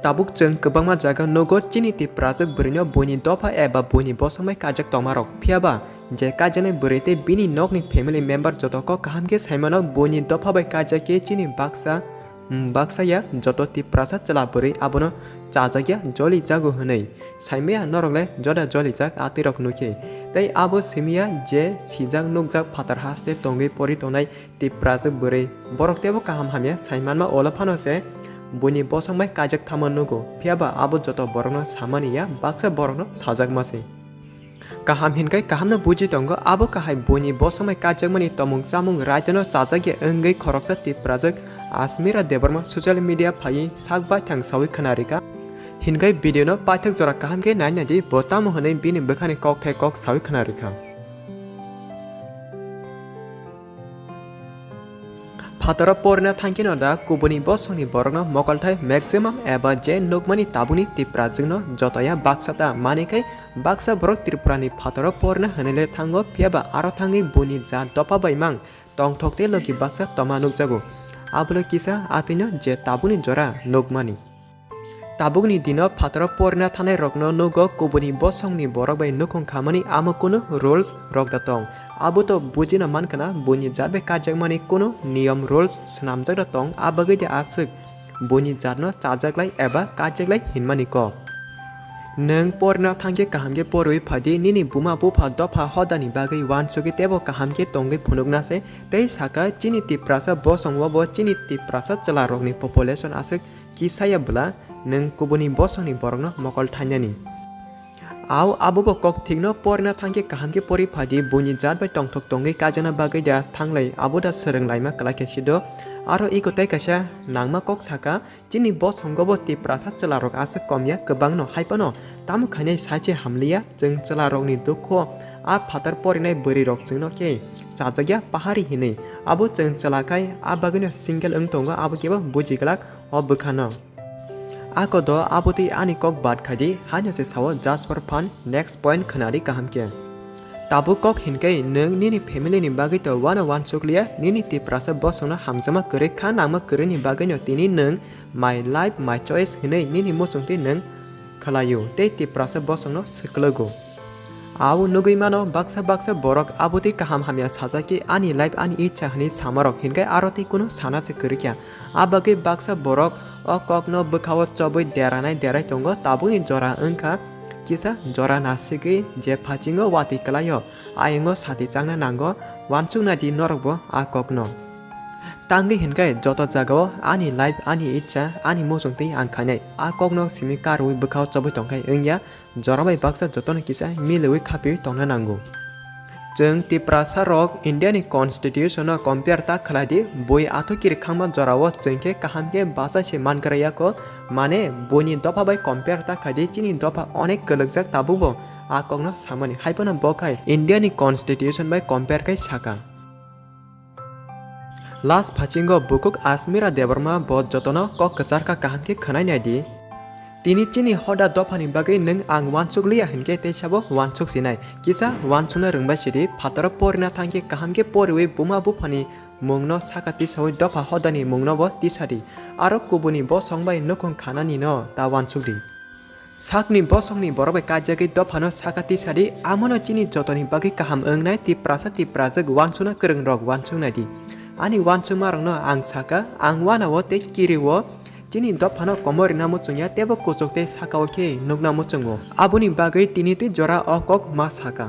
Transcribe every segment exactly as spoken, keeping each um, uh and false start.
Tabuk chwng kwbangma jaga nugo chini Tiprajwk bwrwino buini dopha eba buini bosongbai kajak tongmarok. Phiyaba je kajaknai bwrwi tei bini nokni family member joto kok kaham khe saimano buini dopha bai kajak khe chini baksa, mm, baksa ya joto Tiprasa chwla bwrwi abono chajakya jolijago hwnwi. Saimaya norok le joda jolijak atwirok nukhe. Tei abo simiya je sijak nukjak phatar haste tongwi pori tongnai Tiprajwk bwrwi, borok teibo kaham hamya sai manma, olo phano se buini bosong bai kajak thama nugo, phiyaba abo joto borokno samani ya, baksa borokno sajakma se. Kaham hinkai kahamno buji tongo, abo kahai buini bosong bai kajakmani tomung chamung raitano chajakya wngwi khoroksa Tiprajwk Asmira Debbarma social media phaiwi sak baithang sawi khwnarikha. Hinkai video no paithak jora kaham khe nai naidi, bo tamo hwnwi bini bwkhani kokthai kok sawi khwnarikha. Phataro porina thangkheno da kubuni bosongni borokno mokolthai maximum eba je nukmani tabukni Tiprajwkno jotoya baksa ta, manikhai baksa borok Tripurani phataro porina hwnwile thango, phiyaba aro thangwi buini jat dopha bai mang tongthok tei logi baksa toma nukjago. Abole kisa atwino je tabukni jora nukmani. Tabukni dino phataro porina thanai rokno nugo kubuni bosongni borok bai nukhung khamani amo kunu rules rok da tong. Abo to bujina mankha na buini jat bai kajakmani kunu niyom rules swnamjak da tong, a bagwi de aswk buini jatno chajaklai eba kajaklai hinmani kok. Nwng porina thangkhe kaham khe porwi phadi, nini buma bupha dopha hodani bagwi wansugwi teibo kaham khe tongwi phunukna se, tei saka chini Tiprasa bosongo bo chini Tiprasa chwla rokni population aswk kisaya bwla nwng kubuni bosongni borokno mokol thainani. Au abobo kok thikno porina thangkhe kaham khe pori phadi, buini jat bai tongthok tongwi kajana bagwi da thanglai, abo da swrwng laima kwlai khe sido. Aro iko tei kaisa nangma kok saka, chini bosongo bo Tiprasa chwla rok aswk komya kwbangno, haiphano tamo khainai saiche hamliya, chwng chwla rokni dukho a phatar porinai bwrwi rok chwngno khe chajakya pahari hinwi, abo chwng chwla khai a bagwino single wng tongo, abo kebo buji glak o bwkhano. Ako do abo tei ani kok bad khai di, haino se sao Jasper Phan, next point khwnari kaham khe. Tabuk kok hinkai nwng nini family ni bagwi to wano wansukliya, nini Tiprasa bosongno hamjakma kwrwi kha nangma kwrwini bagwino tini nwng my life, my choice hinwi nini muchungtwi nwng khlaio tei Tiprasa bosongno swklogo. Ao nugwi mano, baksa baksa borok abotwi kaham hamya sajak khe ani life ani ichha hwnwi samarok hinkai aro tei kunu sana se kwrwikya. A bagwi baksa borok o kokno bwkhao chobwi deranai derai tongo, tabukni jora wngkha kisa jora nasigwi je phaichingo watwi kwlaio, ayungo sati changna nango, wansuknai di norokbo a kokno. Tangwi hinkai joto jagao ani life ani ichha ani muchungtwi ang khainai, a kokno simi karwi bwkhao chobwi tongkhai wngya. Jora bai baksa jotono kisa miliwi khapiwi tongna nango. Chwng Tiprasa rok India ni constitution no compare ta khlai di, bui athu kiri khangma jorao chwng khe kaham khe bachai se man gra yako, mane buini dopha bai compare ta khai di, chini dopha onek kwlwkjak, tabukbo a kokno samani, haiphano bo khai India ni constitution bai compare khai saka. Last phaichingo bukhuk Asmira Debbarma bo jotono kok kwchar kha, kaham khe khwnai nai di. Tini chini hoda dophani bagwi nwng ang wansuk liya hinkhe teisabo wansuk sinai. Kisa wansukna rwngbai sidi, phataro porina thangkhe kaham khe poriwi buma buphani mungno saka tisawi dopha hodani mungnobo tisadi. Aro kubuni bosong bai nukhung khanani no ta wansuk di. Sakni bosongni borok bai kajagwi dophano saka tisadi, amono chini jotoni bagwi kaham wngnai Tiprasa Tiprajwk wansukna kwrwngrok wansuknai di. Ani wansukmarokno ang saka, ang wanao tei kirio chini dophano komorina muchungya, teibo kuchuk tei sakao khe nukna muchungo. Aboni bagwi tini tei jora o kok ma saka.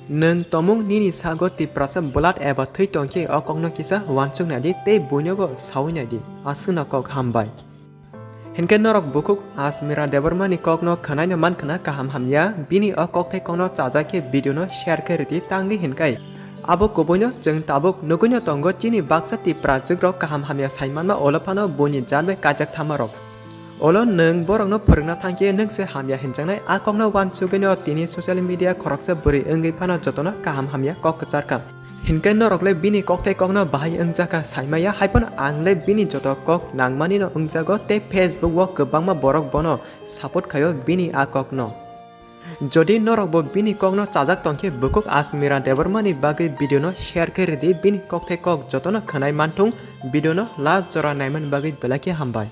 Nwng tomung nini sago Tiprasa blood eba thwi tongkhe o kokno kisa wansuknai di tei buinobo sawi nai di. Aswkno kok hambai. Hinkhe norok bukhuk Asmira Debbarma ni kokno khwnaino mankhwna kaham hamya, bini o kokthai kokno chajak khe video no share khe rwdi tangwi hinkai. Abo kubuino chwng tabuk nugwino tongo chini baksa Tiprajwk rok kaham hamya sai manma, olo phano buini jat bai kajak thamarok. Olo nwng borokno phwrwngna thangkhe nwng se hamya hinjaknai, a kokno wansugwino tini social media khoroksa bwrwi wngwi phano jotono kaham hamya kok kwchar kha. Hinkhe norok le bini kokthai kokno bahai wngjakha saimaya, haiphano ang le bini joto kok nangmani no wngjago tei Facebook o kwbangma borok bono support khaio bini a kokno. Jodi norok bo bini kokno chajak tongkhe bukhuk Asmira Debbarma ni bagwi video no share khe rwdi, bini kokthai kok jotono khwnai manthung, video no last jora naimani bagwi belai khe hambai.